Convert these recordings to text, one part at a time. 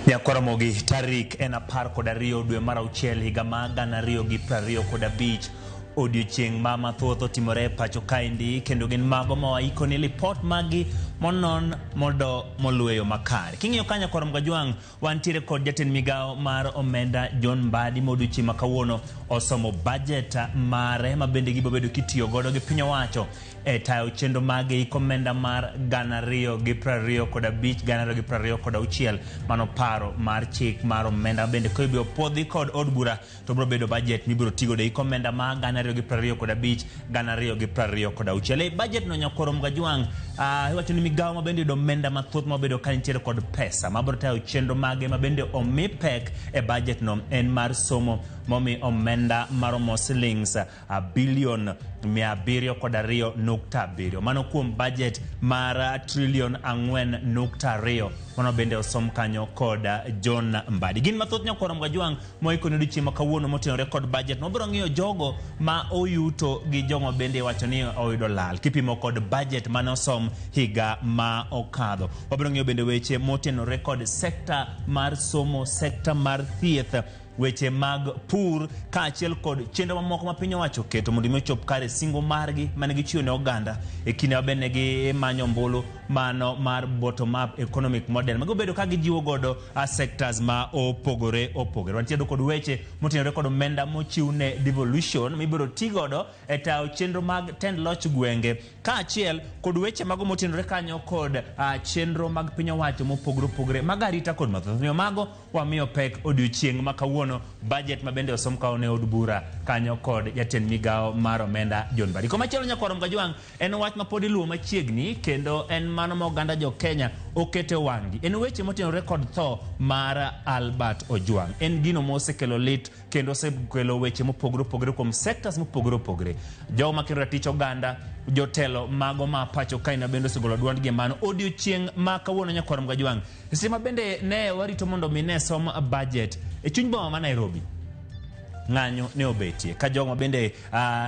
Nyakwaramogi tarik en 12 dwe mar auchiel higa mar 2025 odiochieng' ma mathoth otimore e pacho kaendi kendo gin mago ma waiko ni lipot magi monon modo molweyo makare. King'iyo ka Nyakwar Mgajwang' wantiere kod jatend migawo mar omenda John Mbadi ma odiochieng' ma kawuono osomo budget mare ma bende gibiro bedo kitiyo godo gi piny owacho e tayo chenro mag iko omenda mar 2025 2026 mano paro mar chik mar omenda bende ka ibiro puodhi kod od bura to biro bedo budget mibiro tigodo e iko omenda mar 2025 2026. E budget no Nyakwar Mgajwang' iwacho ni migawo ma bende yudo omenda mathoth ma obedo ka nitiere kod pesa ma biro tayo chenro mage ma bende omi pek e budget no en mar somo momi omenda maromo silings bilion 702.7 mano kuom budget mar trilion 4.2 mano bende osom kanyo kod John Mbadi. Gin mathoth Nyakwar Mgajwang' moikoni odiochieng' ma kawuono motenore kod budget. Wabiro ng'iyo jogo ma oyuto gi jogo bende iwacho ni oyudo lal kipimo kod budget mane osom higa ma okadho. Wabiro ng'iyo bende weche motenore kod sekta mar somo, sekta mar thieth, weche mag pur kaachiel kod chenro mamoko ma piny owacho oketo mondo mi ochop kare singo margi mane gichiwo ne oganda e kinde ma bende gimanyo ombulu mano mar bottom up economic model ma gibedo ka gijiwo godo sectors ma opogore opogore. Wantiere kod weche motenore kod omenda mochiw ne devolution mibiro ti godo e tayo chenro mag tend loch gwenge kaachiel kod weche mago motenore kanyo kod chenro mag piny owacho mopogore opogore mag arita kod mathoth. Omiyo mago wamiyo pek odiochieng' ma kawuono budget ma bende osom kawo ne od bura kanyo kod jatend migawo mar omenda John Mbadi. Komachielo Nyakwar Mgajwang' en wach ma pod iluwo machiegni kendo en mano ma oganda jo Kenya okete wang'gi. En weche motenore kod tho mar Albert Ojwang'. En gino mosekelo lit kendo osekelo weche mopogore opogore kuom sectors mopogore opogore. Jogo makelo ratich oganda, jotelo mago ma pacho kae bende osegolo duondgi e mano odiochieng' ma kawuono Nyakwar Mgajwang'. Seche ma bende ne warito mondo mi ne som budget e chuny boma ma Nairobi, ng'anyo ne obetie ka jogo ma bende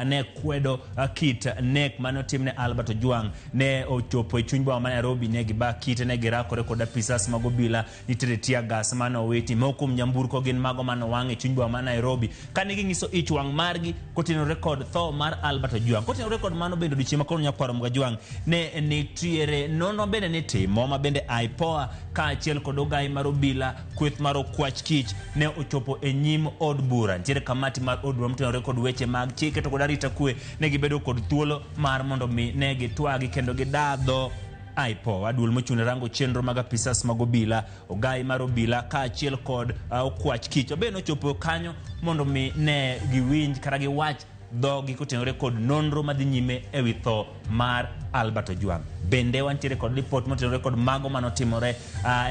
ne kwedo kit nek mane otim ne Albert Ojwang' ne ochopo e chuny boma ma Nairobi, ne giba kite, ne girakore kod apisas mag obila, nitiere tear gas mane owiti, moko kuom nyamburko gin mago mane owang' e chuny boma ma Nairobi kane ging'iso ich wang' margi kotenore kod tho mar Albert Ojwang'. Kotenore kod mano bende odiochieng' ma kawuono Nyakwar Mgajwang' ne nitiere nonro bende nitimo ma bende IPOA kaachiel kod ogai mar obila kweth mar okwach kich ne ochopo e nyim od bura. Nitiere kamati mar od bura motenore kod weche mag chike to kod arita kwe ne gibedo kod thuolo mar mondo mi ne gitwagi kendo gidadho IPOA, duol mochung' ne rango chenro mag apisas mag obila, ogai mar obila kaachiel kod okwach kich. Obe nochopo kanyo mondo mi ne giwinj kata giwach dhogi kotenore kod nonro madhi nyime e wi tho mar Albert Ojwang'. Bende wantiere kod lipot motenore kod mago manotimore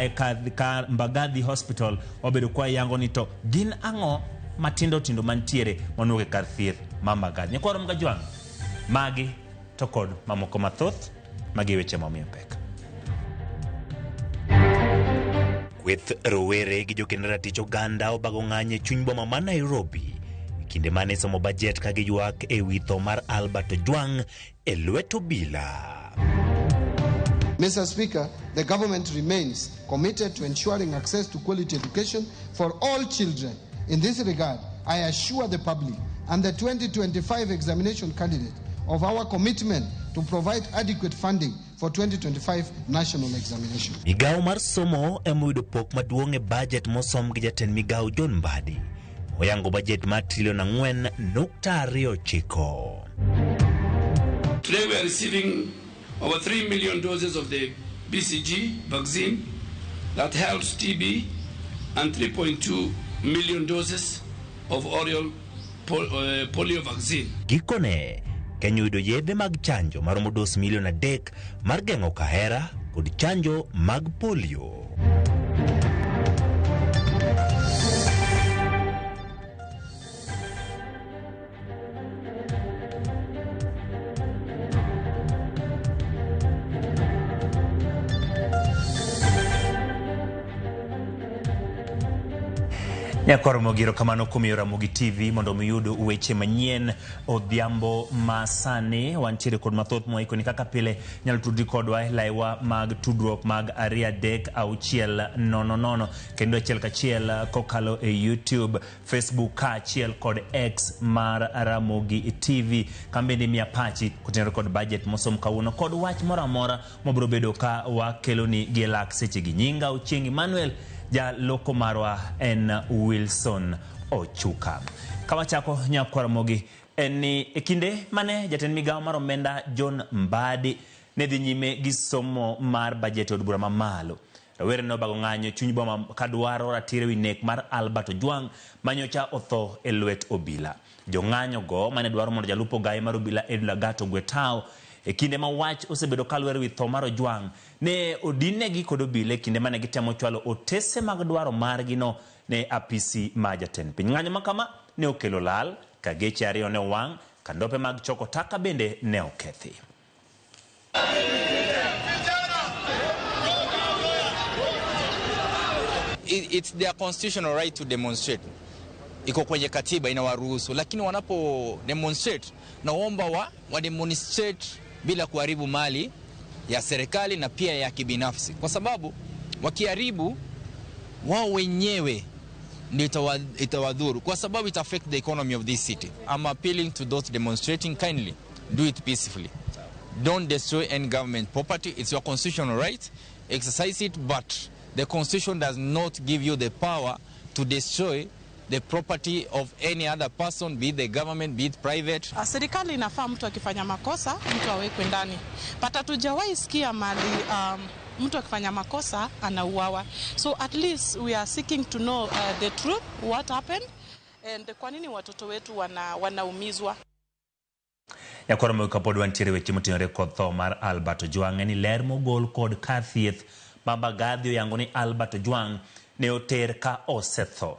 e ka Mbagathi Hospital wabedo kwa yango ni to gin ang'o matindo tindo mantiere manuok e kar thieth ma Mbagathi. Nyakwar Mgajwang', magi to kod mamoko mathoth magi weche momiyo pek. Kweth rowere gi jokend ratich oganda obago ng'anyo e chuny boma ma Nairobi e kinde mane isomo bajet ka giywak e wi tho mar Albert Ojwang' e lwet obila. Mr. Speaker, the government remains committed to ensuring access to quality education for all children. In this regard, I assure the public and the 2025 examination candidate of our commitment to provide adequate funding for 2025 national examination. Migawo mar somo ema oyudo pok maduong' e bajet mosom gi jatend migawo John Mbadi. Oyango bajet mar trilion 4.29. Today we are receiving over 3 million doses of the BCG vaccine that helps TB and 3.2 million doses of oral polio vaccine. Gikone, Kenya oyudo yedhe mag chanjo maromo dos milion 3 mar geng'o kahera kod chanjo mag polio. Nyakwar Ramogi, erokamano kuom miyo Ramogi TV mondo miyud weche manyien odhiambo ma sani. Wantiere kod mathoth mwaikoni kaka pile. Nyalo tudri kodwa e laiwa mag tudruok mag 23600 kendo achiel kachiel kokalo e YouTube, Facebook kaachiel kod X mar Ramogi TV. Kambende miya pachi kotenore kod budget mosom kawuono kod wach moro amora mwabiro bedo ka wakeloni gi e lak sechegi. Nyinga Ochieng' Emmanuel, jaloko marwa en Wilson Ochuka. Kawachako nyakwar Ramogi, en ni e kinde mane jatend migawo mar omenda John Mbadi ne dhi nyime gi somo mar budget e od bura mamalo. Rawere ne obago ng'anyo e chuny boma kadwaro ratiro ewi nek mar Albert Ojwang manyocha otho e lwet obila. Jong'anyo go mane dwaro mondo jalup ogaye mar obila Edwin Lagat ogwe tao e kinde ma wach osebedo kalwer ewi tho mar Ojwang ne odinnegi kod obila e kinde mane gitemo chwalo otese mag dwaro margi no ne apisi ma jatend piny. Ng'anyo ma kama ne okelo lal ka geche 2 ne owang', ka ndope mag choko taka bende ne okethi. It's their constitutional right to demonstrate. Iko kwenye katiba inawaruhusu, lakini wanapo demonstrate naomba wa demonstrate bila kuharibu mali ya serikali na pia ya kibinafsi, kwa sababu wakiharibu wao wenyewe ndio itawadhuru, kwa sababu it affect the economy of this city. I'm appealing to those demonstrating, kindly do it peacefully. Don't destroy any government property. It's your constitutional right. Exercise it, but the constitution does not give you the power to destroy the property of any other person, be it the government, be it private. Serikali inafaa mtu akifanya makosa, mtu awekwe ndani. But hatujawahi sikia mali mtu akifanya makosa anauawa. So at least we are seeking to know the truth, what happened, and kwa nini watoto wetu wanaumizwa. Nyakwar Ramogi, kapod wantiere weche motenore kod tho mar Albert Ojwang, en ni ler mogol kod kar thieth ma Mbagathi oyango ni Albert Ojwang ne oter ka osetho,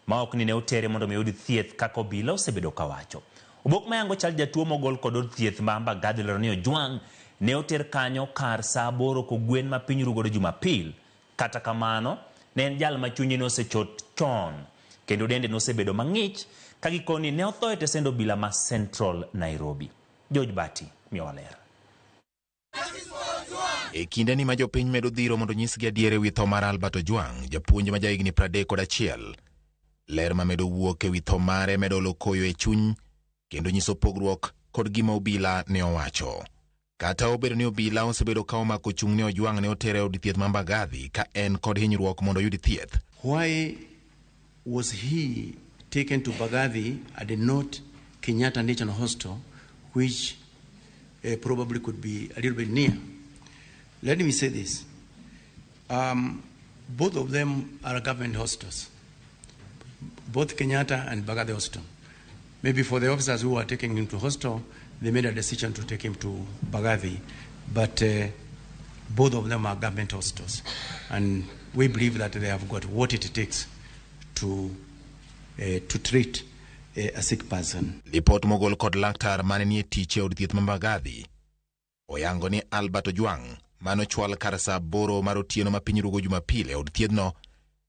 ma ok ni ne otere mondo mi oyud thieth kaka obila osebedo kawacho. Obok mayango chal jatuo mogol kod od thieth ma Mbagathi olero ni Ojwang ne oter kanyo kar saa 8 kogwen ma piny rugodo Jumapil. Kata kamano, ne en jal ma chunye nosechot chon kendo dende nosebedo mang'ich ka gikoni ne otho e tesend obila ma Central Nairobi. George Bati miyowa ler. E kinde ni ma jopiny medo dhiro mondo nyisgi adier ewi tho mar Albert Ojwang, japuonj ma jahigni 31, ler ma medo wuok ewi tho mare medo olo koyo e chuny kendo nyiso pogruok kod gima obila ne owacho. Kata obedo ni obila osebedo ka omako chung' ni Ojwang ne otere e od thieth ma Mbagathi ka en kod hinyruok mondo oyud thieth. Why was he taken to Mbagathi and not Kenyatta National Hospital, which probably could be a little bit near? Let me say this. Both of them are government hospitals, both Kenyatta and Mbagathi Hospital. Maybe for the officers who are taking him to hospital, they made a decision to take him to Mbagathi, but both of them are government hospitals. And we believe that they have got what it takes to treat a sick person. Lipot mogol kod laktar mane nie tich e od thieth ma Mbagathi oyango ni Albert Ojwang manochwal kar saa 8 mar otieno ma piny rugo Jumapil e od thiethno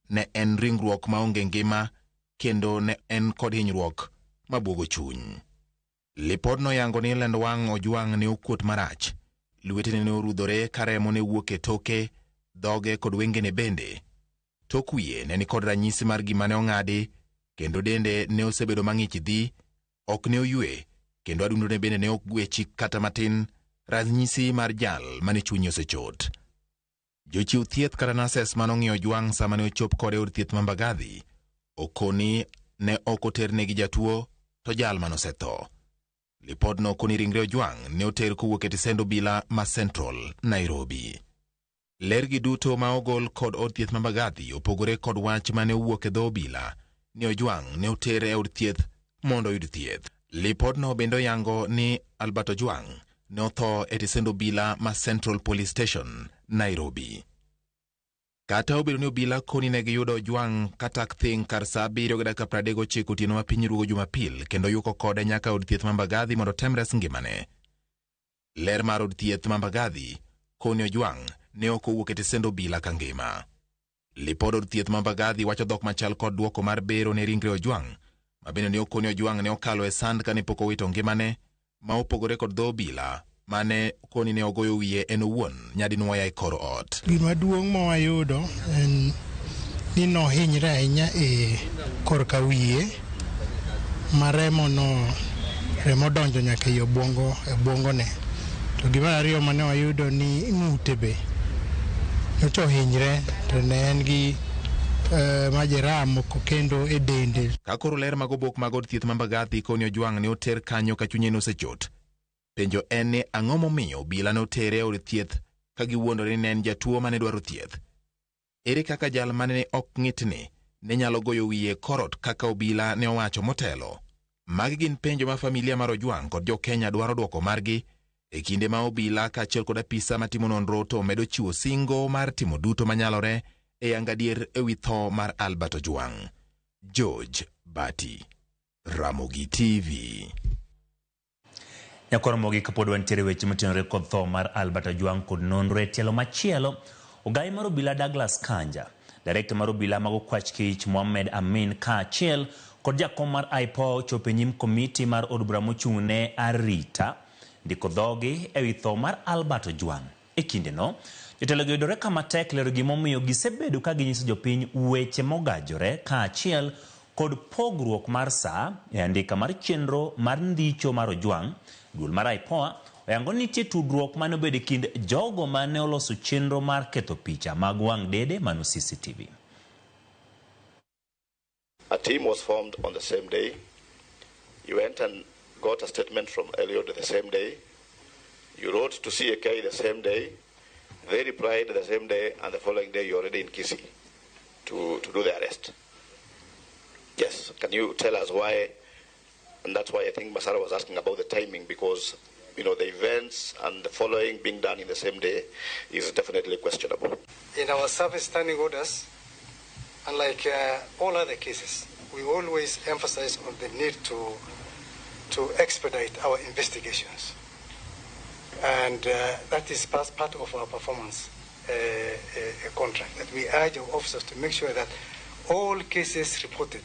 ne en ringruok maonge ngima kendo ne en kod hinyruok mabuogo chuny. Lipodno yango ni lend wang' Ojwang ne okuot marach, lwetene ne orudhore ka remo ne wuok e toke, dhoge kod wengene bende. Tok wiye ne nikod ranyisi mar gima ne ong'adi kendo dende ne osebedo mang'ich dhi, ok ne oywe kendo adundone bende ne ok gwechi kata matin, ranyisi mar jal mane chunye osechot. Jochiw thieth kata nurses manong'iyo Ojwang sama ne ochop kode e od thieth ma Mbagathi okoni ne ok oternegi jatuo to jal manosetho. Lipodno okoni ringre Ojwang ne oter kowuok e tesend obila ma Central Nairobi. Ler gi duto ma ogol kod od thieth ma Mbagathi opogore kod wach mane owuok e dho obila ni Ojwang ne oter e od thieth mondo oyud thieth. Lipodno bende oyango ni Albert Ojwang ne otho e tisend obila ma Central Police Station, Nairobi. Kata obedo ni obila koni ne giyudo Ojwang katak thing kar saa 7:39 otieno ma piny rugo Jumapil kendo yuko kode nyaka od thieth ma Mbagathi mondo tem res ngimane. Ler mar od thieth ma Mbagathi koni Ojwang ne ok owuok e tisend obila kangima. Lipod od thieth ma Mbagathi wacho dhok machal kod duoko mar bero ne ringre Ojwang, ma bende ne okoni Ojwang ne okalo e sand kane pok owito ngimane, ma opogore kod dho obila mane koni ne ogoyo wiye en owuon nyadinwoya e kor ot. Gima duong' ma wayudo en ni nohinyre ahinya e korka wiye ma remo no remo donjo nyaka ei obwongo e obwongone. To gima ariyo mane wayudo ni ng'ute be nyocha ohinyre to ne en gi majeraha moko kendo e dende. Ka koro ler mag obok mag od thieth ma Mbagathi koni Ojwang ne oter kanyo ka chunye nosechot. Penjo en ni ang'o momiyo obila ne otere e od thieth ka giwuondore ni ne en jatuo mane dwaro thieth? Ere kaka jal mane ne ok ng'itni ne nyalo goyo wiye e korot kaka obila ne owacho motelo? Magi gin penjo ma familia mar Ojwang kod jo-Kenya dwaro dwoko margi e kinde ma obila kaachiel kod apisa matimo nonro to medo chiwo singo mar timo duto manyalore e yango adier ewi tho mar Albert Ojwang. George Bati, Ramogi TV. Nyakoro mogik kapod wantiere weche motenore kod tho mar Albert Ojwang kod nonro e tielo machielo, ogai mar obila Douglas Kanja, direkta mar obila mag okwach kich Mohamed Amin kaachiel kod jakom mar IPOA ochopo e nyim komiti mar od bura mochung' ne arita ndiko dhogi ewi tho mar Albert Ojwang. E kindeno, jotelo gi yudore kama tek lero gimomiyo gisebedo ka ginyiso jopiny weche mogajore kaachiel kod pogruok mar saa e andika mar chenro mar ndicho mar Ojwang. Duol mar IPOA oyango ni nitie tudruok mane obedo e kind jogo mane oloso chenro mar ketho picha mag wang' dede mano CCTV. A team was formed on the same day. You went and got a statement from Eliud the same day. You wrote to CAK the same day. They replied the same day, and the following day you're already in Kisii to do the arrest. Yes, can you tell us why? And that's why I think Masara was asking about the timing, because the events and the following being done in the same day is definitely questionable. In our service standing orders, unlike all other cases, we always emphasize on the need to expedite our investigations. And that is part of our performance contract, that we urge our officers to make sure that all cases reported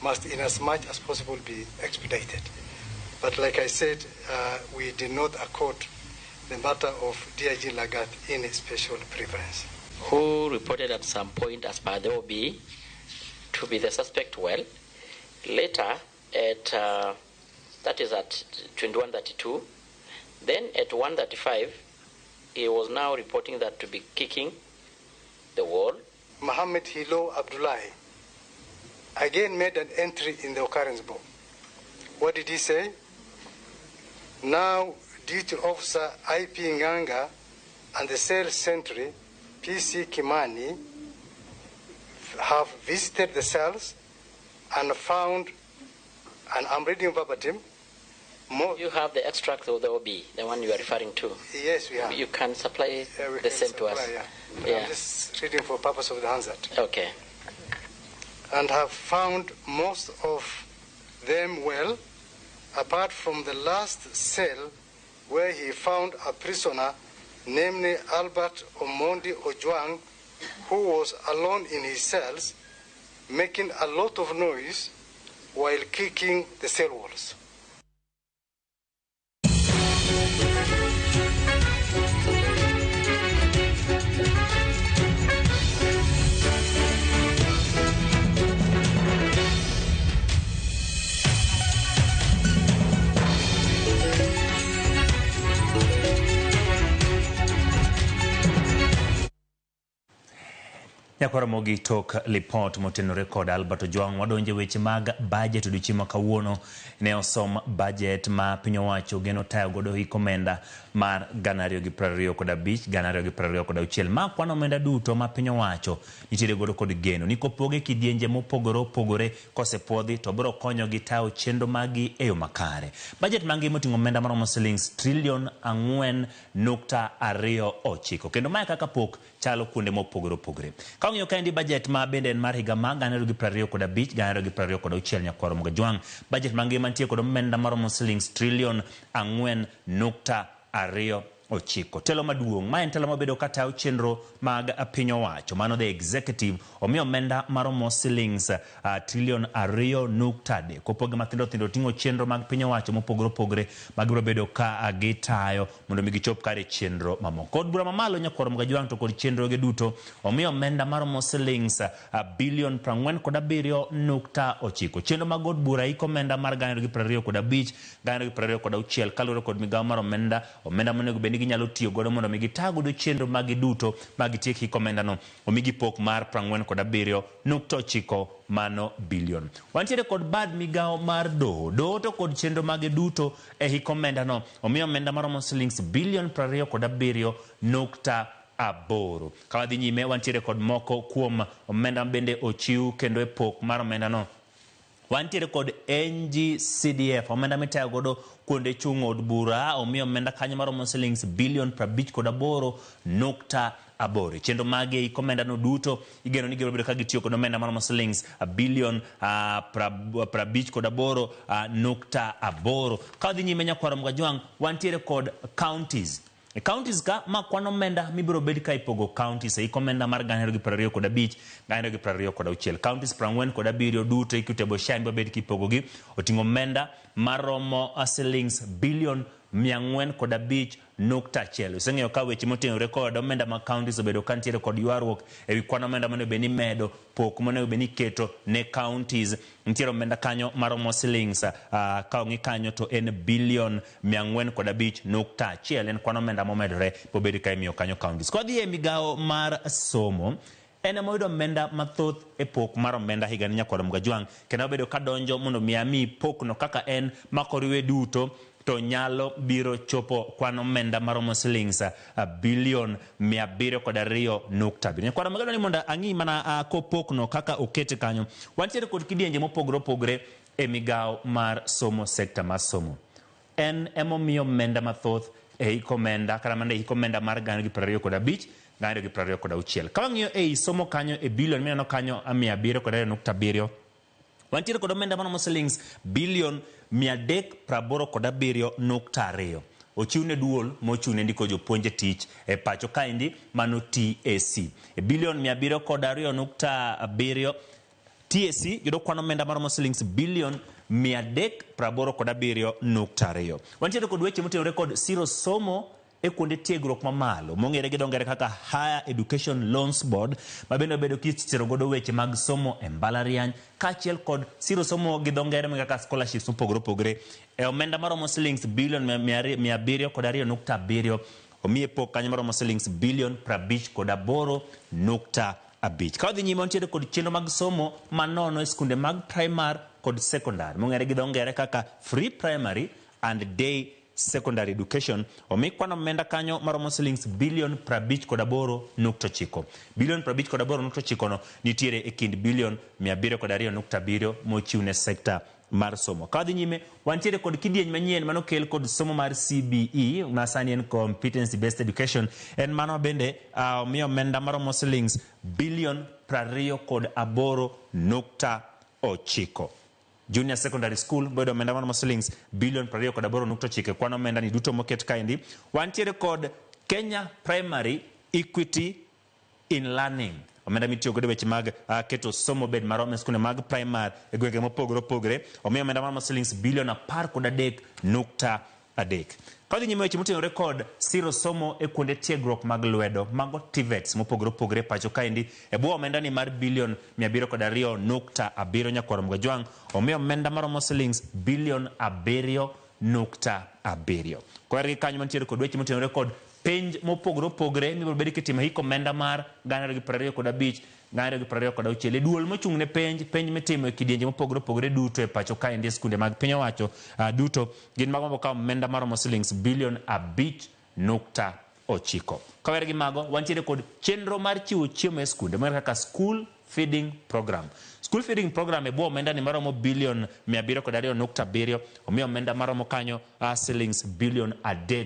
must, in as much as possible, be expedited. But like I said, we did not accord the matter of DIG Lagat any special preference. Who reported at some point, as per the OB, to be the suspect well. Later, at that is at 21:32, then at 1:35, he was now reporting that to be kicking the wall. Mohammed Hilo Abdullahi again made an entry in the occurrence book. What did he say? Now, duty officer IP Nganga and the cell sentry PC Kimani have visited the cells and found, and I'm reading verbatim. More. You have the extract of the OB, the one you are referring to. Yes, we have. You can supply we the can same to us. supply, yeah. Yeah. I'm just reading for purpose of the Hansard. Okay. And have found most of them well, apart from the last cell where he found a prisoner, namely Albert Omondi Ojwang, who was alone in his cells, making a lot of noise while kicking the cell walls. Nyakwara Mogi tok lipot motenore kod Albert Ojwang' wadonje weche mag budget odiochieng' ma kawuono ne osom budget ma piny owacho geno tayo godo hik omenda mar 2025 2026 ma kwano omenda duto ma piny owacho nitiere godo kod geno ni kopoge kidienje mopogore opogore kosepuodhi to biro konyogi tayo chenro maggi e yo makare. Budget mangima oting'o omenda maromo silings trilion 4.29 kendo mae kaka pok chalo kuonde mopogore opogore. Ka wang'iyo kaendi budget ma bende en mar higa ma 2025 2026 nyakwaro Mogajwang', budget mangima nitie kod omenda maromo silings trilion 4.29. Telo maduong' ma en telo mabedo ka tayo chenro mag piny owacho, mano the executive, omiyo omenda maromo silings trilion 2.3. Kopoge mathindo thindo oting'o chenro mag piny owacho mopogore opogore ma gibiro bedo ka gitayo mondo mi gichop kare chenro mamoko. Od bura mamalo nyakwaro Mogajwang' to kod chenro ge duto omiyo omenda maromo silings bilion 47.9. Chenro mag od bura iko omenda mar 2025 2026 kaluwore kod migawo mar omenda, omenda monego bed ni ginyalo tiyo godo mondo mi gita godo chenro magi duto ma gitiek hik omenda no, omigi pok mar 47.9 mano bilion. Wantiere kod bad migawo mar doho. Doho to kod chenro mage duto e hik omenda no omiyo omenda maromo silings bilion 27.8. Ka wadhi nyime wantiere kod moko kuom omenda bende ochiw kendo e pok mar omenda no. Wantiere kod NGCDF, omenda mitayo godo kuonde chung' od bura, omiyo omenda kanyo maromo silings bilion 58.8. Chenro mage hik omenda no duto igeno ni gibiro bedo ka gitiyo kod omenda maromo silings bilion 58.8. Ka wadhi nyime nyakwaro Mogajwang', wantiere kod counties. E counties ka ma kwan omenda mibiro bed ka ipogo counties e hik omenda mar 2025 2026. Counties 47 duto Equitable Share mibiro bed kipogogi oting'o omenda maromo silings bilion 405.1. Useng'eyo ka weche motenore kod omenda mag counties obedo ka nitiere kod ywaruok ewi kwan omenda monego bed ni imedo, pok monego bed ni iketo ne counties. Nitiere omenda kanyo maromo silings ka ong'i kanyo to en bilion 405.1, en kwan omenda momedore bobed ka imiyo kanyo counties. Ka wadhi e migawo mar somo, en ema oyudo omenda mathoth e pok mar omenda higani nyakwaro Mogajwang', kendo obedo ka donjo mondo mi ami pokno kaka en makoriwe duto to nyalo biro chopo kwan omenda maromo silings bilion 702.7. Nyakwaro Mogajwang' ni mondo ang'i mana kopokno kaka okete kanyo. Wantiere kod kidienje mopogore opogore e migawo mar somo, sekta mar somo. En emomiyo omenda mathoth e hik omenda kata mana e hik omenda mar 2025 2026. Ka wang'iyo ei somo kanyo e bilion mineno kanyo 702.7, wantiere kod omenda maromo silings bilion 387.2. Ochiw ne duol mochung' ne ndiko jopuonj e tich e pacho kaendi mano TSC. E bilion 702.7 TSC yudo kwan omenda maromo silings bilion 387.2. Wantiere kod weche motenore kod siro somo e kuonde tiegruok mamalo mong'ere gi dho ngere kaka Higher Education Loans Board, ma bende obedo kisiro godo weche mag somo e mbalariany kaachiel kod siro somo gi dho ngere kaka scholarships mopogore opogore e omenda maromo silings bilion 702.7. Omiye pok kanyo maromo silings bilion 58.5. Ka wadhi nyime wantiere kod chenro mag somo manono e skunde mag primary kod secondary mong'ere gi dho ngere kaka free primary and day secondary education. Omi kwan omenda kanyo maromo silings bilion 58.9. Bilion 58.9 no nitiere e kind bilion 702.7 mochiw ne sekta mar somo. Ka wadhi nyime wantiere kod kidieny manyien manokel kod somo mar CBE ma sani en competency based education, en mano bende omiyo omenda maromo silings bilion 28.9. Junior secondary school boyudo omenda maromo silings bilion 28.9. Kwan omenda ni duto moket kaendi. Wantiere kod Kenya Primary Equity in Learning, omenda mitiyo godo weche mag keto somo bed marom e skunde mag primary e gwenge mopogore opogore, omiyo omenda maromo silings bilion 13.3. Ka wadhi nyime weche motenore kod siro somo e kuonde tiegruok mag lwedo mago TVETs mopogore opogore pacho kaendi e bwo omenda ni mar bilion 702.7 nyakwaro Mogajwang' omiyo omenda maromo silings bilion 7.7. Koergi kanyo mantiere kod weche motenore kod penj mopogore opogore mibiro bed kitimo hik omenda mar 2025 2026 e duol mochung' ne penj, penj mitimo e kidienje mopogore opogore duto e pacho kaendi e skunde mag piny owacho duto gin mago mabiro kawo omenda maromo silings bilion 5.9. Kawere gi mago, wantiere kod chenro mar chiwo chiemo e skunde mong'ere kaka School Feeding Program. School Feeding Program e bwo omenda ni maromo bilion 702.7, omiyo omenda maromo kanyo silings bilion 3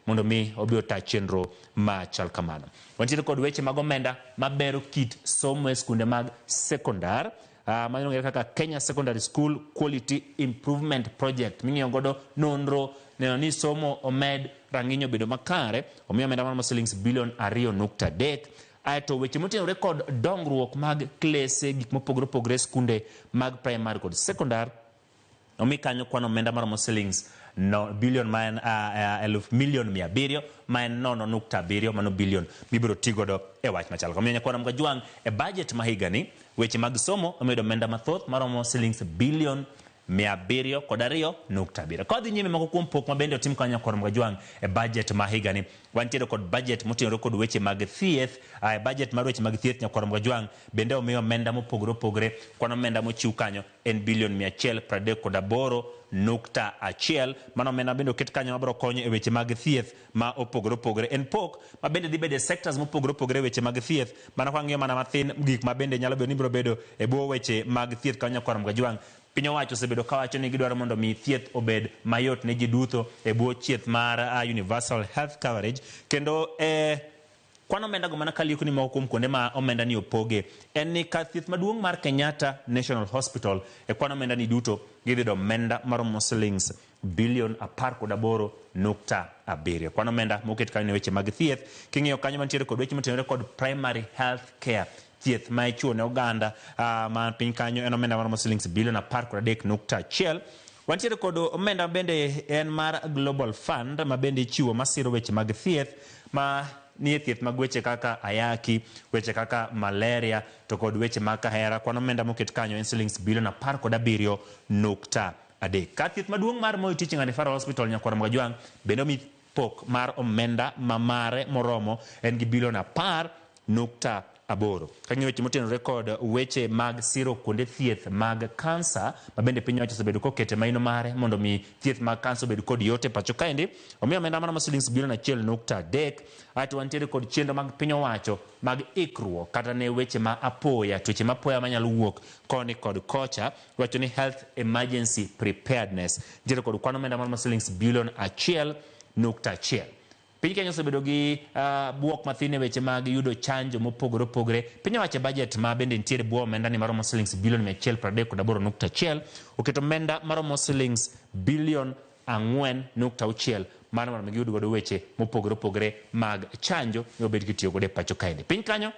mondo mi obi ota chenro machal kamano. Wantiere kod weche mag omenda mabero kit somo e skunde mag sekondar, mano ong'ere kaka Kenya Secondary School Quality Improvement Project ming'iyo godo nonro neno ni somo omed rang'iny obedo makare, omiyo omenda maromo silings bilion 2.3. Aeto weche motenore kod dongruok mag klese gik mopogore opogore e skunde mag primary kod sekondar omi kanyo kwan omenda maromo silings no, bilion ma en eluf milion 700 ma en 0.7 mano bilion mibiro ti godo e wach machal. Omiyo nyakwara Mgajwang' e budget ma higani weche mag somo omedo omenda mathoth maromo silings bilion 702.7. Ka wadhi nyime moko kuom pok ma bende otim kanyo nyakwara Mgajwang' e budget ma higani, wantiere kod budget motenore kod weche mag thieth. E budget mar weche mag thieth nyakwara Mgajwang' bende omiyo omenda mopogore opogore. Kwan omenda mochiw kanyo en bilion 138.1. Mano omenda bende oket kanyo mabiro konyo e weche mag thieth ma opogore opogore. En pok ma bende dhi bedo e sectors mopogore opogore e weche mag thieth. Mana kwa ng'iyo mana mathin gik ma bende nyalo bedo ni biro bedo e bwo weche mag thieth kanyo nyakwara Mgajwang'. Piny owacho osebedo kawacho ni gidwaro mondo mi thieth obed mayot ne ji duto e bwo chieth mar universal health coverage. Kendo kwan omenda go mana kalieko ni moko kuom kuonde ma omenda ni opoge en ni kar thieth maduong' mar Kenyatta National Hospital e kwan omenda ni duto gidhi yudo omenda maromo silings bilion 18.7. Kwan omenda moket kanyo ne weche mag thieth. King'iyo kanyo mantiere kod weche motenore kod primary health care, thieth ma ichiwo ne oganda ma piny kanyo en omenda maromo silings bilion 13.1. Wantiere kod omenda bende en mar Global Fund ma bende ichiwo masiro weche mag thieth ma nie thieth mag weche kaka ayaki, weche kaka malaria to kod weche mag kahera. Kwan omenda moket kanyo en silings bilion 17.3. Kar thieth maduong' mar Moi Teaching and Referral Hospital nyakwar Mgajwang' bende omi pok mar omenda ma mare moromo en gi bilion 10.8. Kang'iyo weche motenore kod weche mag siro kuonde thieth mag kansa ma bende piny owacho osebedo kokete maino mare mondo mi thieth mag kansa obed kod yot e pacho kaendi, omiyo omenda maromo silings bilion 1.3. Aeto wantiere kod chenro mag piny owacho mag ikruok kata ne weche ma apoya, tuoche ma apoya manyalo wuok koni kod kocha, iwacho ni health emergency preparedness. Nitiere kod kwan omenda maromo silings bilion 1.1. Piny Kenya osebedo gi buok mathin e weche mag yudo chanjo mopogore opogore. Piny owacho e budget ma bende nitiere bwo omenda ni maromo silings bilion 138.1 oketo omenda maromo silings bilion 4.6 mano mondo mi giyud godo weche mopogore opogore mag chanjo mibiro kitiyo godo e pacho kaendi. Piny kanyo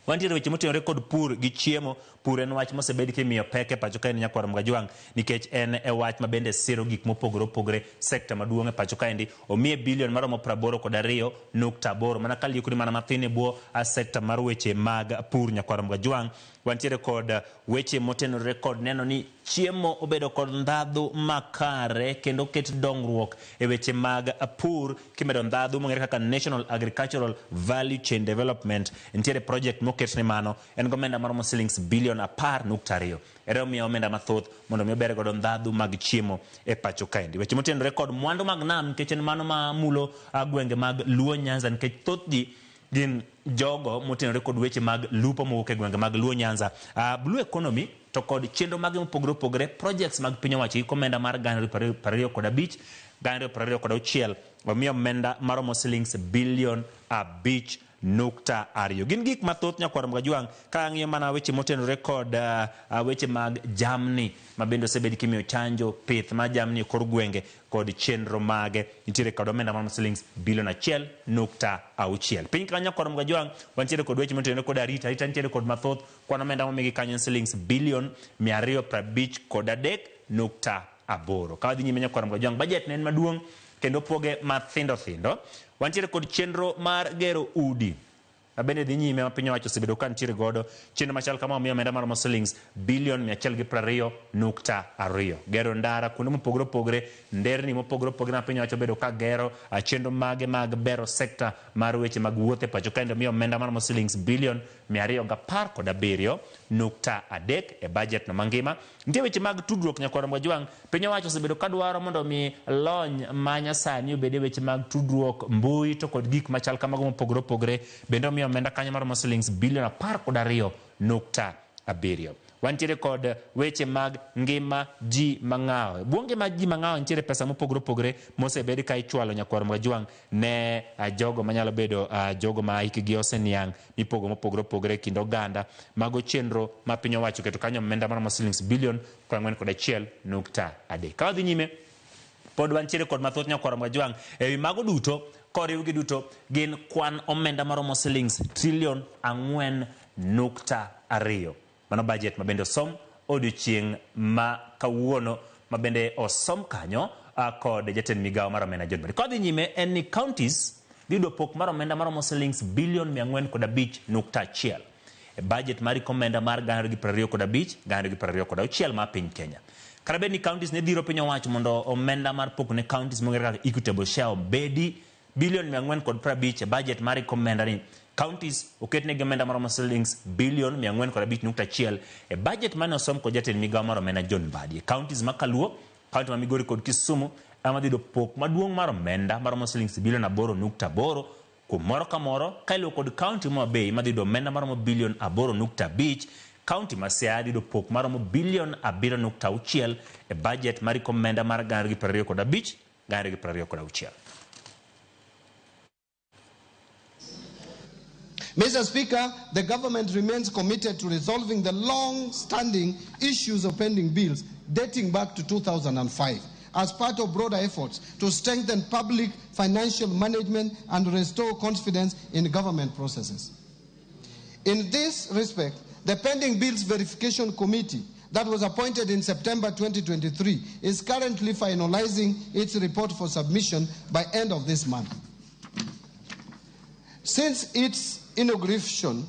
wantiere weche motenore kod pur gi chiemo. Pur en wach mosebed kimiyo pek e pacho kaendi nyakwar Mgajwang' nikech en e wach ma bende siro gik mopogore opogore. Sekta maduong' e pacho kaendi omiye bilion maromo 82.8 mana kaliekoni mana mathin e bwo sekta mar weche mag pur nyakwar Mgajwang'. Wantiere kod weche motenore kod neno ni chiemo obedo kod ndhadhu makare kendo ket dongruok e weche mag pur kimedo ndhadhu mong'ere kaka National Agricultural Value Chain Development. Nitiere project moket ne mano, en gi omenda maromo silings bilion 10.2. Ere omiyo omenda mathoth mondo mi ober godo ndhadhu mag chiemo e pacho kaendi. Weche motenore kod mwandu mag nam nikech en mano mamulo gwenge mag Luo Nyanza nikech thoth ji gin jogo motenore kod weche mag lupo mowuok e gwenge mag Luo Nyanza. Blue economy to kod chenro mage mopogore opogore, projects mag piny owacho iko omenda mar 2025, 2026 omiyo omenda maromo silings bilion 5.2. Gin gik mathoth nyakwar Mgajwang' ka ang'iyo mana weche motenore kod weche mag jamni ma bende osebed kimiyo chanjo, pith mar jamni e kor gwenge kod chenro mage. Nitiere kod omenda maromo silings bilion 1.6. Piny kanyo nyakwar Mgajwang' wantiere kod weche motenore kod arita. Arita nitiere kod mathoth. Kwan omenda momigi kanyo en silings bilion 253.8. Ka wadhi nyime nyakwar Mgajwang', budget ne en maduong' kendo opoge mathindo thindo. Wantiere kod chenro mar gero udi. Ma bende dhi nyime ma piny owacho osebedo ka nitiere godo chenro machal kama omiyo omenda maromo silings bilion 120.2. Gero ndara kuonde mopogore opogore, nderni mopogore opogore ma piny owacho obedo ka gero, chenro mage mag bero sekta mar weche mag wuoth e pacho kaendi omiyo omenda maromo silings bilion 217.3 e budget no mangima. Nitie weche mag tudruok nyakwar Mwajwang', piny owacho osebedo ka dwaro mondo mi lony ma nyasani obed e weche mag tudruok, mbui to kod gik machal kamago mopogore opogore, bende omiyo omenda kanyo maromo silings bilion 12.7. Wantiere kod weche mag ngima ji mang'awo. E bwo ngima ji mang'awo nitiere pesa mopogore opogore mosebed ka ichwalo nyakwar Mwajwang' ne jogo manyalo bedo jogo ma hikgi oseniang' mipogo mopogore opogore e kind oganda. Mago chenro ma piny owacho oketo kanyo omenda maromo silings bilion 41.3. Ka wadhi nyime, pod wantiere kod mathoth nyakwar Mwajwang'. Ewi mago duto, koriwgi duto, gin kwan omenda maromo silings trilion 4.2. Mano budget ma bende osom odiochieng' ma kawuono, ma bende osom kanyo kod jatend migawo mar omenda John Mbadi. Kodhi nyime en ni counties dhi yudo pok mar omenda maromo silings bilion 405.1 e budget mar omenda mar 2025 2026 mar piny Kenya. Kata bed ni counties ne dhiro piny owacho mondo omenda mar pok ne counties mong'ere kaka equitable share obedi bilion 450 e budget mar omenda ni, counties oketnegi omenda maromo silings bilion 405.1 e budget mane osom kod jatend migawo mar omenda John Mbadi. E counties ma Kaluo, county ma Migori kod Kisumu ema dhi yudo pok maduong' mar omenda maromo silings bilion 8.8 kuom moro ka moro, ka iluwo kod county ma Homa Bay madhi yudo omenda maromo bilion 8.5. County ma Siaya dhi yudo pok maromo bilion 7.6 e budget mar omenda mar 2025 2026. Mr. Speaker, the government remains committed to resolving the long-standing issues of pending bills dating back to 2005 as part of broader efforts to strengthen public financial management and restore confidence in government processes. In this respect, the Pending Bills Verification Committee that was appointed in September 2023 is currently finalizing its report for submission by end of this month. Since its inauguration,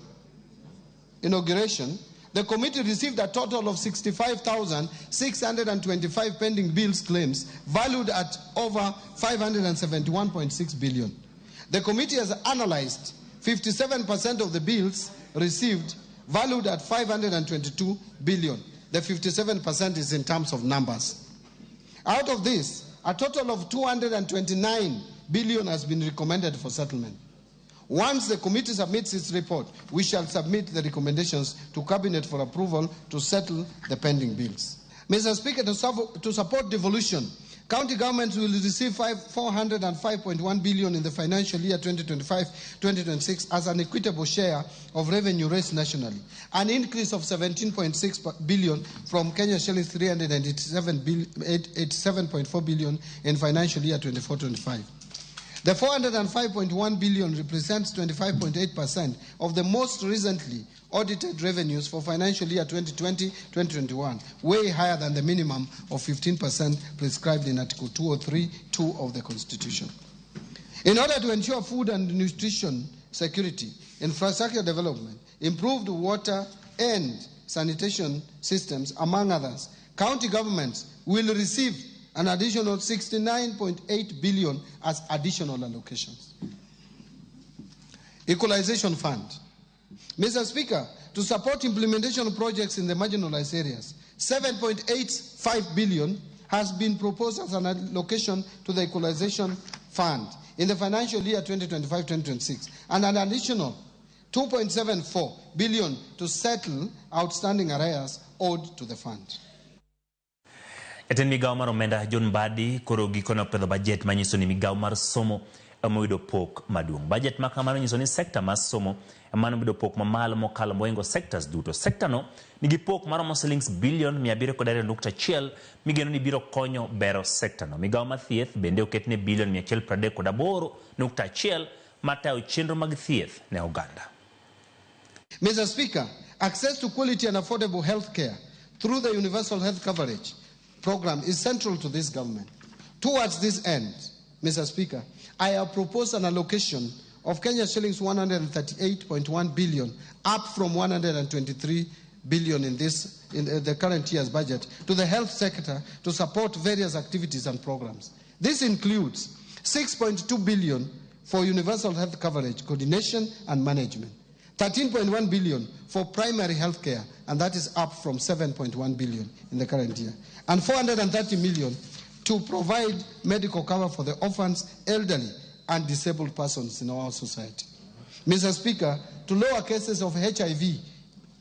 the committee received a total of 65,625 pending bills claims valued at over 571.6 billion. The committee has analyzed 57% of the bills received valued at 522 billion. The 57% is in terms of numbers. Out of this, a total of 229 billion has been recommended for settlement. Once the committee submits its report, we shall submit the recommendations to Cabinet for approval to settle the pending bills. Mr. Speaker, to support devolution, county governments will receive 405.1 billion in the financial year 2025-2026 as an equitable share of revenue raised nationally, an increase of 17.6 billion from Kenya shillings 387.4 billion in financial year 24-25. The 405.1 billion represents 25.8% of the most recently audited revenues for financial year 2020-2021, way higher than the minimum of 15% prescribed in Article 203(2) of the Constitution. In order to ensure food and nutrition security, infrastructure development, improved water and sanitation systems, among others, county governments will receive an additional 69.8 billion as additional allocations. Equalization Fund. Mr. Speaker, to support implementation projects in the marginalized areas, 7.85 billion has been proposed as an allocation to the Equalization Fund in the financial year 2025-2026, and an additional 2.74 billion to settle outstanding arrears owed to the fund. Jatend migawo mar omenda John Mbadi koro gikone opedho budget manyiso ni migawo mar somo ema oyudo pok maduong'. Budget ma kamano nyiso ni sekta mar somo ema noyudo pok mamalo mokalo mohingo sectors duto. Sekta no nigi pok maromo silings bilion 702.1 migeno ni biro konyo bero sekta no. Migawo mar thieth bende oketne bilion 138.1 matayo chenro mag thieth ne oganda. Mr. Speaker, access to quality and affordable health care through the universal health coverage program is central to this government. Towards this end, Mr. Speaker, I have proposed an allocation of Kenya shillings 138.1 billion, up from 123 billion in the current year's budget, to the health sector to support various activities and programs. This includes 6.2 billion for universal health coverage, coordination and management, 13.1 billion for primary health care, and that is up from 7.1 billion in the current year, and 430 million to provide medical cover for the orphans, elderly, and disabled persons in our society. Mr. Speaker, to lower cases of HIV,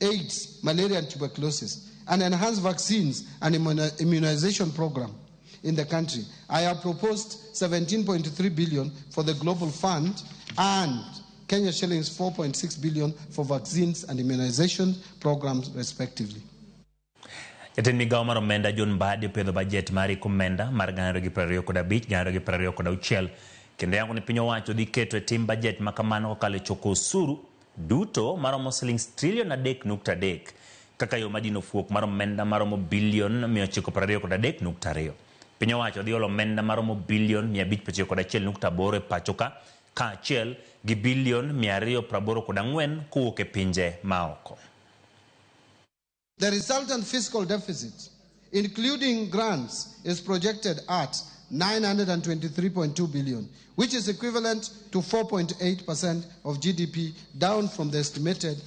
AIDS, malaria, and tuberculosis, and enhance vaccines and immunization program in the country, I have proposed 17.3 billion for the Global Fund and Kenya shillings 4.6 billion for vaccines and immunization programs, respectively. Jatend migawo mar omenda John Mbadi opiedho bajet mar iko omenda mar 2025 2026 kendo yango ni piny owacho dhi keto e tim bajet ma kamano kokalo e choko osuru duto maromo silings trilion 3.3 kaka yo madino fuok mar omenda maromo bilion 923.2. Piny owacho dhi olo omenda maromo bilion 591.8 e pacho ka kaachiel gi bilion 284 kowuok e pinje maoko. The resultant fiscal deficit, including grants, is projected at 923.2 billion, which is equivalent to 4.8% of GDP, down from the estimated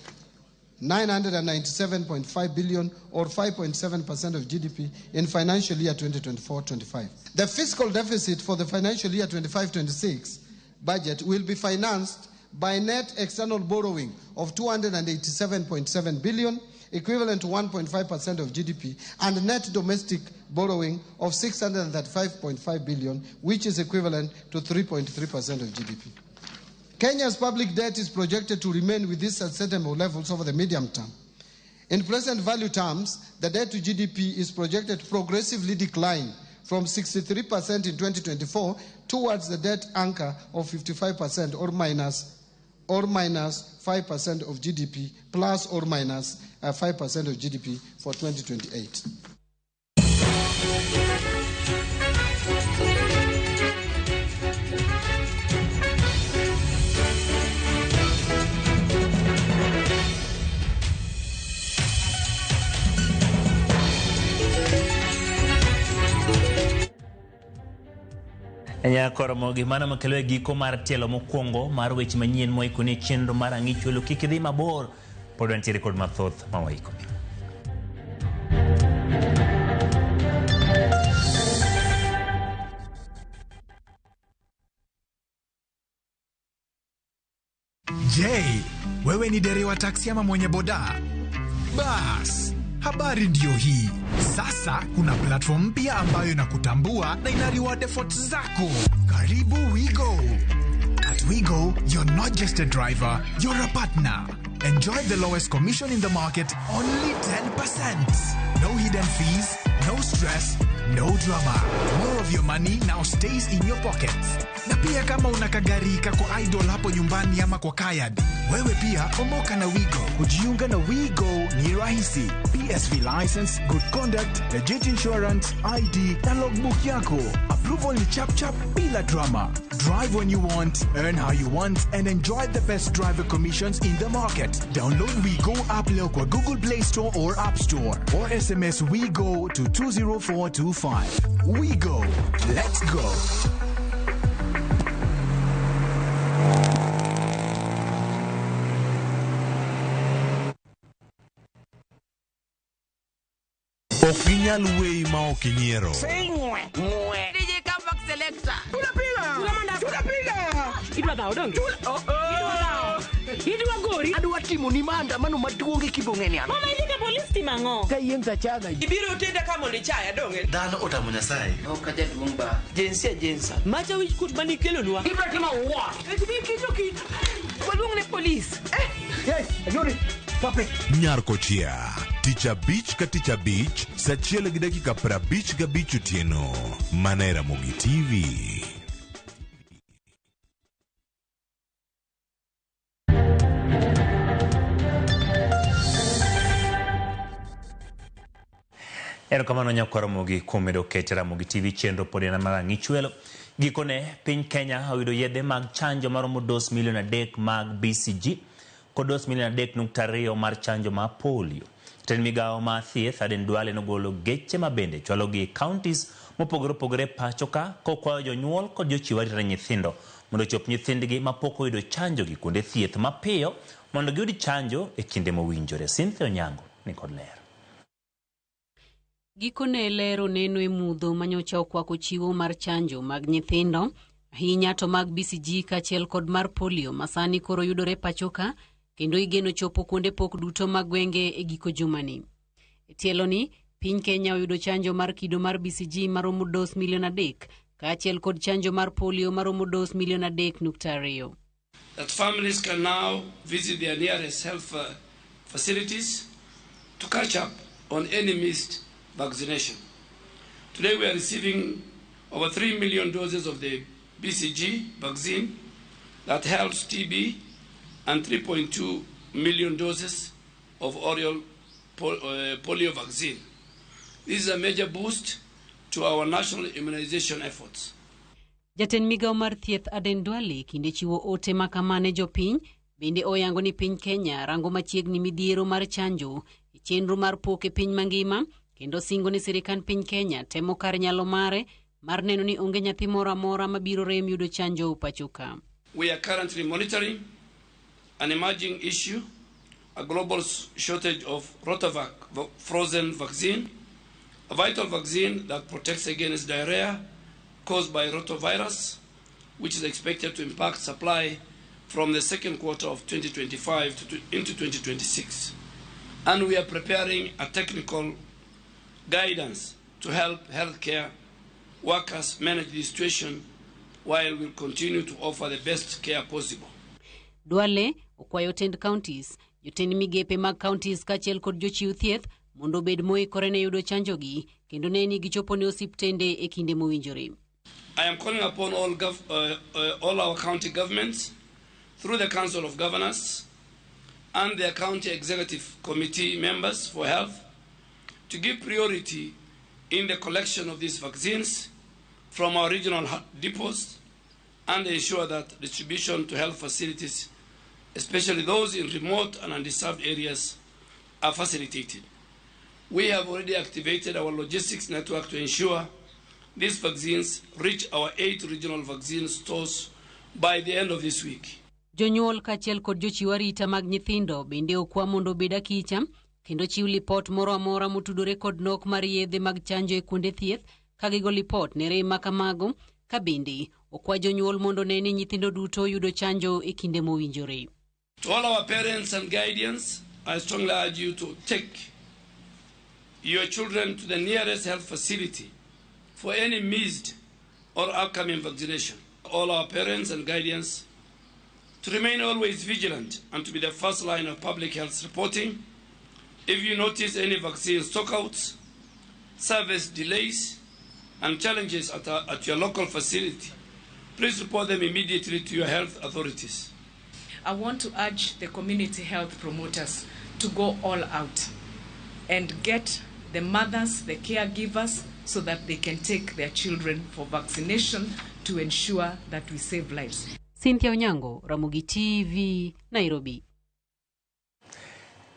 997.5 billion or 5.7% of GDP in financial year 2024-25. The fiscal deficit for the financial year 25-26 budget will be financed by net external borrowing of 287.7 billion, equivalent to 1.5% of GDP, and net domestic borrowing of 635.5 billion, which is equivalent to 3.3% of GDP. Kenya's public debt is projected to remain within sustainable levels over the medium term. In present value terms, the debt to GDP is projected to progressively decline from 63% in 2024 towards the debt anchor of 55% or minus 5% of GDP, plus or minus 5% of GDP for 2028. Nyakoromogi mano makelo e giko mar tielo mokwongo mar weche manyien moikoni e chenro mar Ang'ich Welo. Kik idhi mabor, pod wantiere kod mathoth ma waikoni. Je, wewe ni dereva taksi ama mwenye boda? Bas, habari ndiyo hii. Sasa kuna platform mpya ambayo inakutambua na ina reward efforts zako. Karibu Wigo. At Wigo, you're not just a driver, you're a partner. Enjoy the lowest commission in the market, only 10%. No hidden fees, no stress, no drama. More of your money now stays in your pockets. Na pia kama una kagari kako idle hapo nyumbani ama kwa car yard, wewe pia omoka na Wigo. Kujiunga na WeGo ni rahisi. PSV license, good conduct, legit insurance, ID na logbook yako. Approval ni chap chap bila drama. Drive when you want, earn how you want and enjoy the best driver commissions in the market. Download WeGo app leo kwa Google Play Store or App Store or SMS WeGo to 20425. WeGo. Let's go. Ok ginyal weyi ma ok inyiero. DJ Comeback Selector. Tunapiga. Idwa dhawo donge? Idwa dhawo. Idwa gori. Adwa timo ni maandamano maduong' e kibong'eni an. Mama idhi ka polis timo ang'o? Kayiem tachaga. Ibiro tenda ka mondo ichaya donge? Dhano otamo Nyasaye. Ok ajaduong' ba. Jinsia jinsa. Macha wich kuot manikelonwa. Ibiro timo what? Kicho kit. Waluong ne polis. Eh, hey, ayori. Pape. Nyar Kochia. Tich abich ka tich abich, sa achiel gi dakika 55 otieno. Mana e Ramogi TV. Erokamano nyakwar Ramogi kuom medo kete Ramogi TV chenro pod en mar Ang'ich Welo. Gikone, piny Kenya oyudo yedhe mag chanjo maromo dos milion 3 mag BCG kod dos milion 3.2 mar chanjo mar polio. Jatend migawo mar thieth Aden Duale nogolo geche mabende chwalogi e counties mopogore opogore pacho ka kokwayo jonyuol kod jochiw arita ne nyithindo mondo ochop nyithindgi mapok oyudo chanjo gi kuonde thieth mapiyo mondo giyud chanjo e kinde mowinjore. Cynthia Onyango ni kod ler. Gikone ler oneno e mudho manyocha okwako chiwo mar chanjo mag nyithindo, ahinya to mag BCG kaachiel kod mar polio masani koro yudore pacho ka kendo igeno chopo kuonde pok duto mag gwenge e giko jumani. E tieloni, piny Kenya oyudo chanjo mar kido mar BCG maromo dos milion 3 kaachiel kod chanjo mar polio maromo dos milion 3.2. That families can now visit their nearest health facilities to catch up on any missed vaccination. Today we are receiving over 3 million doses of the BCG vaccine that helps TB and 3.2 million doses of oral polio vaccine. This is a major boost to our national immunization efforts. Jatend migawo mar thieth Aden Duale kinde chiwo ote makama ne jopiny bende oyango ni piny Kenya rango machiegni midhiero mar chanjo e chenro mar pok e piny mangima kendo singo ni sirikand piny Kenya temo kar nyalo mare mar neno ni onge nyathi moro amora mabiro rem yudo chanjo pacho ka. We are currently monitoring an emerging issue, a global shortage of Rotavac frozen vaccine, a vital vaccine that protects against diarrhea caused by rotavirus, which is expected to impact supply from the second quarter of 2025 into 2026. And we are preparing a technical guidance to help healthcare workers manage the situation while we continue to offer the best care possible. Duale okwayo jotend counties, jotend migepe mag counties kaachiel kod jochiw thieth mondo obed moikore ne yudo chanjogi kendo ne ni gichopo ne osiptende e kinde mowinjore. I am calling upon all our county governments through the Council of Governors and their county executive committee members for health to give priority in the collection of these vaccines from our regional depots and ensure that distribution to health facilities, especially those in remote and undisturbed areas, are facilitated. We have already activated our logistics network to ensure these vaccines reach our 8 regional vaccine stores by the end of this week. Jonyuol kaachiel kod jochiw arita mag nyithindo bende okwa mondo obed akicha kendo chiw lipot moro amora motudore kod nok mar yedhe mag chanjo e kuonde thieth ka gigo lipot ne rem makamago ka bende okwa jonyuol mondo ne ni nyithindo duto yudo chanjo e kinde mowinjore. To all our parents and guardians, I strongly urge you to take your children to the nearest health facility for any missed or upcoming vaccination. All our parents and guardians to remain always vigilant and to be the first line of public health reporting. If you notice any vaccine stockouts, service delays, and challenges at your local facility, please report them immediately to your health authorities. I want to urge the community health promoters to go all out and get the mothers, the caregivers, so that they can take their children for vaccination to ensure that we save lives. Cynthia Onyango, Ramogi TV, Nairobi.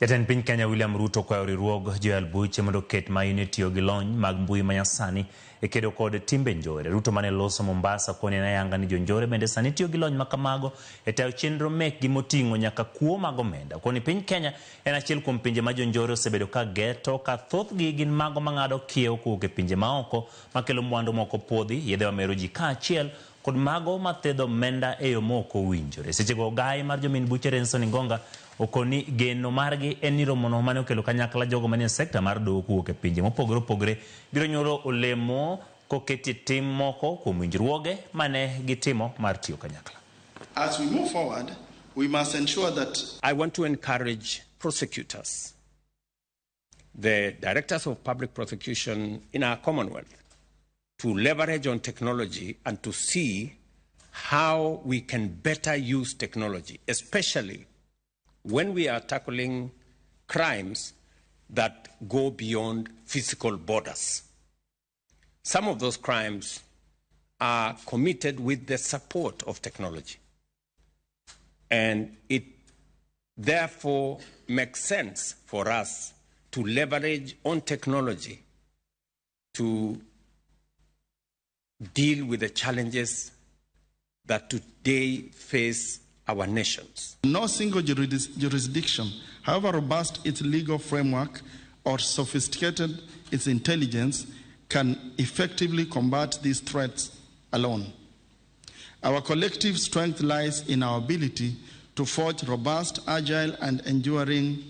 Jatend piny Kenya William Ruto okwayo riwruog joyal buche mondo oket maino e tiyo gi lony mag mbui manyasani e kedo kod timbe njore. Ruto mane loso Mombasa koni ne ayanga ni jonjore bende sani tiyo gi lony makamago e tayo chenro mekgi moting'o nyaka kuo mag omenda. Koni piny Kenya en achiel kuom pinje ma jonjore osebedo ka geto ka thothgi gin mago mang'ado kiewo kowuok e pinje maoko makelo mwandu moko puodhi, yedhe mamero ji kaachiel kod mago mathedho omenda e yo mok owinjore. Sechego ogai mar jomin buche Renson Ingonga okoni geno margi en ni romono mane okelo kanyakla jogo manie sekta mar doho kowuok e pinje mopogore opogore biro nyuolo olemo koketie tim moko kuom winjruoge mane gitimo mar tiyo kanyakla. As we move forward, we must ensure that I want to encourage prosecutors, the directors of public prosecution in our Commonwealth, to leverage on technology and to see how we can better use technology, especially when we are tackling crimes that go beyond physical borders. Some of those crimes are committed with the support of technology. And it therefore makes sense for us to leverage on technology to deal with the challenges that today face our nations. No single jurisdiction, however robust its legal framework or sophisticated its intelligence, can effectively combat these threats alone. Our collective strength lies in our ability to forge robust, agile, and enduring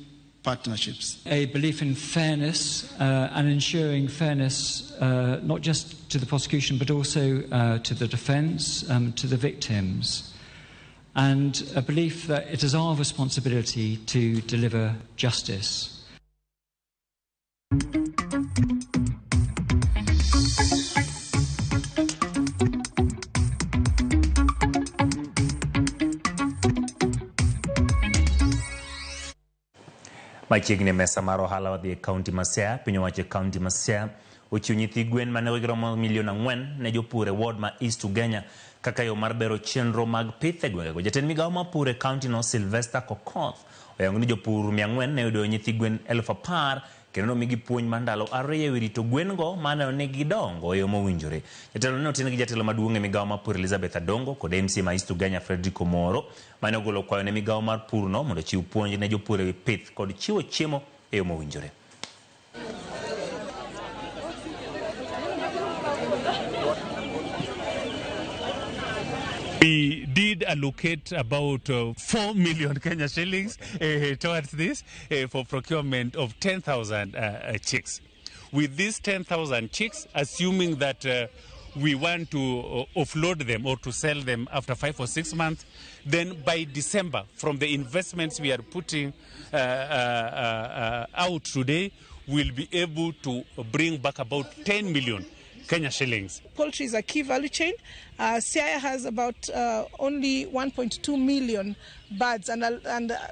partnerships. A belief in fairness and ensuring fairness not just to the prosecution but also to the defence, to the victims, and a belief that it is our responsibility to deliver justice. Machiegni mesa mar ohala wadhi e kaunti ma Siaya. Piny owacho e kaunti ma Siaya ochiwo nyithi gwen ma nengogi romo milion 4 ne jopur e ward ma East Ugenya kaka yo mar bero chenro mag pith e gwengego. Jatend migawo mar pur e kaunti no Sylvester Kokoth oyango ni jopur 400 ne oyudo nyithi gwen 10,000 kendo nomigi puonj mar ndalo 2 ewi rito gwen go maneno ni gidongo e yo mowinjore. Jatelo ne otin gi jatelo maduong' e migawo mar pur Elizabeth Adongo kod MCA ma East Ugenya Frederick Omoro mane ogolo kwayo ne migawo mar pur no mondo ochiw puonj ne jopur ewi pith kod chiwo chiemo e yo mowinjore. We did allocate about 4 million Kenya shillings towards this for procurement of 10,000 chicks. With these 10,000 chicks, assuming that we want to offload them or to sell them after 5 or 6 months, then by December, from the investments we are putting out today, we'll be able to bring back about 10 million Kenya shillings. Poultry is a key value chain. Siaya has about only 1.2 million birds, and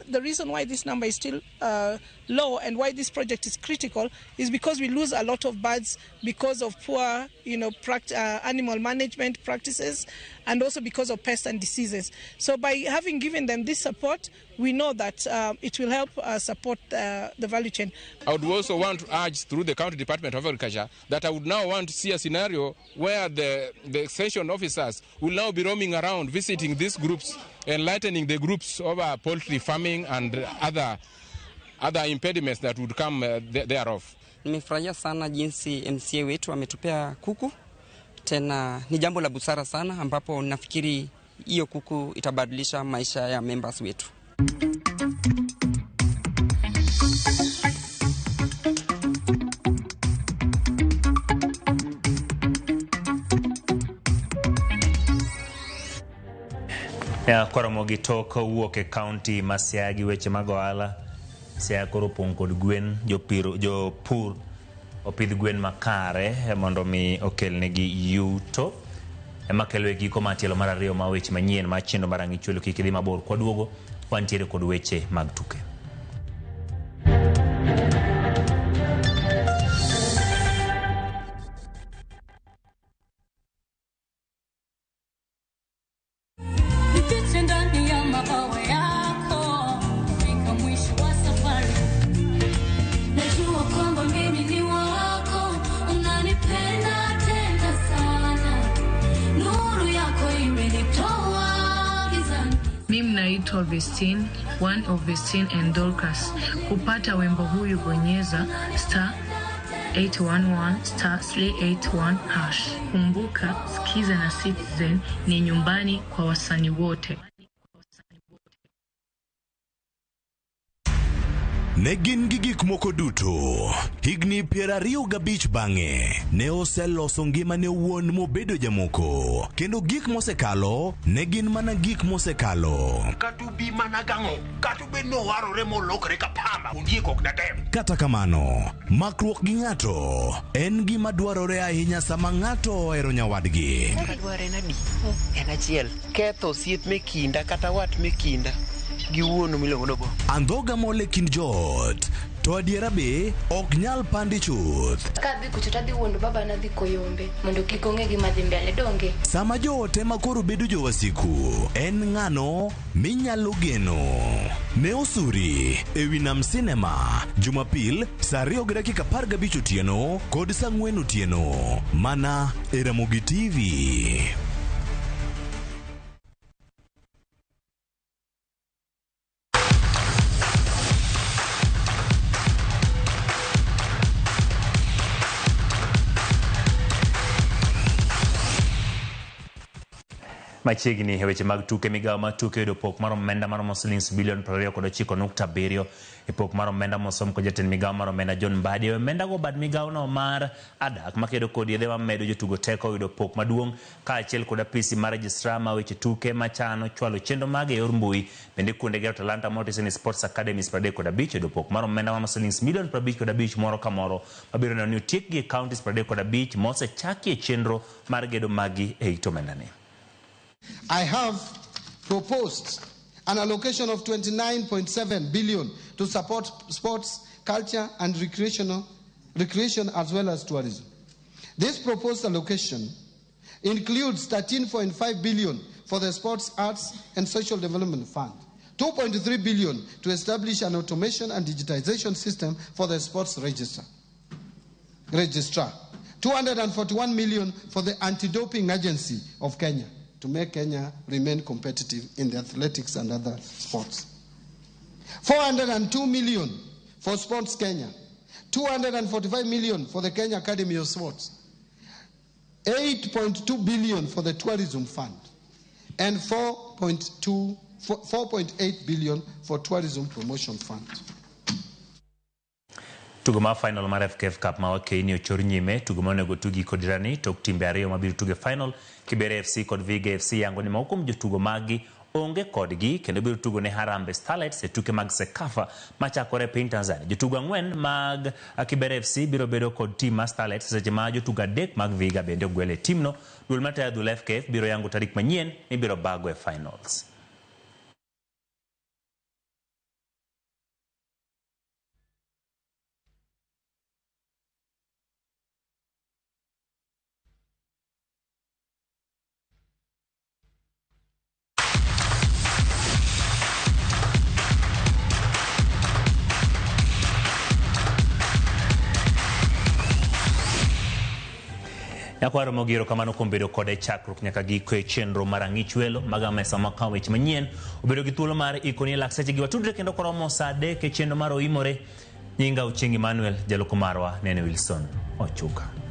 the reason why this number is still low and why this project is critical is because we lose a lot of birds because of poor, animal management practices, and also because of pests and diseases. So by having given them this support, we know that it will help support the value chain. I would also want to urge through the County Department of Agriculture that I would now want to see a scenario where the extension officers will now be roaming around, visiting these groups, enlightening the groups over poultry farming and other impediments that would come thereof. Nimefurahia sana jinsi MCA wetu ametupea kuku. Tena ni jambo la busara sana ambapo nafikiri hiyo kuku itabadilisha maisha ya members wetu. Ya koromo gi tok wuok e kaunti ma Siaya gi weche mag ohala. Siaya koro opong' kod gwen, jopur opidh gwen makare mondo mi okelnegi yuto. Ema kelo e giko mar tielo mar 2 mar weche manyien mar chenro mar Rang'i Chwelo. Kik idhi mabor, kwaduogo wantiere kod weche mag tuke. Mimi naitwa Vestine, one of Vestine and Dorcas. Kupata wimbo huyu bonyeza star 811 star 381 hash. Kumbuka, Skiza na Citizen ni nyumbani kwa wasanii wote. Ne gin gi gik moko duto. Higni 25 bang'e, ne oseloso ngimane owuon mobedo jamoko. Kendo gik mosekalo, ne gin mana gik mosekalo. Katubi mana gang'o, katube nowarore molokre ka pamba, ondiek ok datem. Kata kamano, makruok gi ng'ato en gima dwarore ahinya sama ng'ato ohero nyawadgi. Kadware en adi? En achiel. Ketho osiep me kinda kata wat me kinda. Gi wuonu miluongo ni Obongo. Andhoga mole kind joot To adiera be ok nyal pandi chuth. Kadhi kucho tadhi wuondo baba nadhi koyombe mondo kik ong'e gima dhi mbele donge. Sama joote ma koro bedo jowasiku, en ng'ano minyalo geno? Ne Osuri e wi Nam Cinema, Jumapil saa 2:15 otieno kod saa 4 otieno, mana e Ramogi TV. Machiegni e weche mag tuke, migawo mar tuke oyudo pok mar omenda maromo silings bilion 29.7 e pok mar omenda mosom kod jatend migawo mar omenda John Mbadi. E omenda go bad migawo no mar ADAK makedo kod yedhe mamedo jotugo teko oyudo pok maduong' kaachiel kod apisi mar registrar ma weche tuke machano chwalo chenro mage e yor mbui. Bende kuonde gero talanta motisi ni Sports Academies 35 oyudo pok mar omenda maromo silings milion 55 moro ka moro mabiro neno ni otiekgi e counties 35 mosechakie chenro mar gedo magi e it omendani. I have proposed an allocation of 29.7 billion to support sports, culture, and recreation as well as tourism. This proposed allocation includes 13.5 billion for the Sports, Arts, and Social Development Fund, 2.3 billion to establish an automation and digitization system for the sports registrar, 241 million for the Anti-Doping Agency of Kenya to make Kenya remain competitive in the athletics and other sports. 402 million for Sports Kenya, 245 million for the Kenya Academy of Sports, 8.2 billion for the Tourism Fund, and 4.8 billion for Tourism Promotion Fund. Tugo mar final mar FKF Cup ma wakeini ochor nyime, tugo ma onego tugi kod jirani tok timbe ariyo mabiro tugo e final, Kibera FC kod Vihiga FC yango ni moko kuom jotugo maggi onge kodgi kendo biro tugo ne Harambee Starlets e tuke mag CECAFA machakore e piny Tanzania. Jotugo 4 mag Kibera FC biro bedo kod tim mar Starlets seche ma jotugo 3 mag Vihiga bende ogwel e timno. Duol matayo adhula FKF biro yango tarik manyien mibiro bago e finals. Nyakwaro Mogiro kamano kuom bedo kode chakruok nyaka giko e chenro mar ang'ich welo mag mesa makawo weche manyien. Obedo gi thuolo mar ikoni e lak seche gi watudre kendo koromo saa 3 e chenro mar Oimore. Nyinga Ochieng' Emmanuel, jaloko marwa Nene Wilson Ochuka.